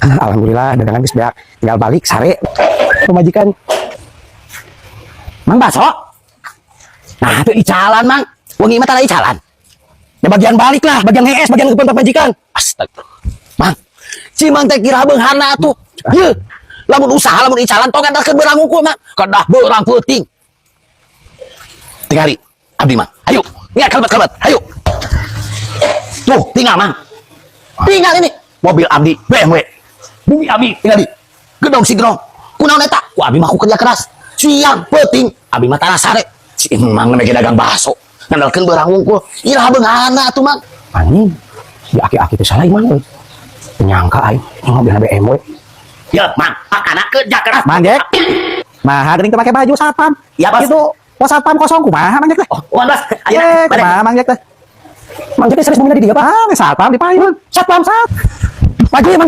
Alhamdulillah, dagangan geus beak. Tinggal balik sare. Pamajikan. Mang, baso. Nah, itu icalan, Mang. Wengi mah tara icalan. Ya bagian balik lah, bagian hees, bagian ke pamajikan. Astaga. Mang, si Mang teh kira beungharna atuh. Ye. Lamun usaha, lamun icalan tong ngandalkeun beurang hungkul, Mang. Kedah beurang peuting. Tingali, abdi, Mang. Ayo, ngiat kalebet-kalebet. Ayo. Tuh, tinggal, Mang. Tinggal ini. Mobil abdi BMW. Bumi abdi tinggal di gedong sigrong. Kunaon eta? Ku abdi mah ku kerja keras. Siang peuting, abdi mah tara sare. Si Mang nembe dagang baso. Ngandalkeun beurang hungkul. Iraha beungharna atuh, Mang? Anjing. Di aki-aki teh salah imah euy. Teu nyangka aing mobilna BMW. Ya, Mang, anak kerja keras. Mang Jack. Nah, geuning teu make baju satpam. Ya, Bos. Itu pos satpam kosong, kumaha Mang Jack teh? Oh, bos. Ayo, Eh, balik. kumaha Mang Jack teh? Mang Jack teh serius bumina di dieu, Pak? Ah, satpam di payun. Satpam sat. Maju ya, Mang.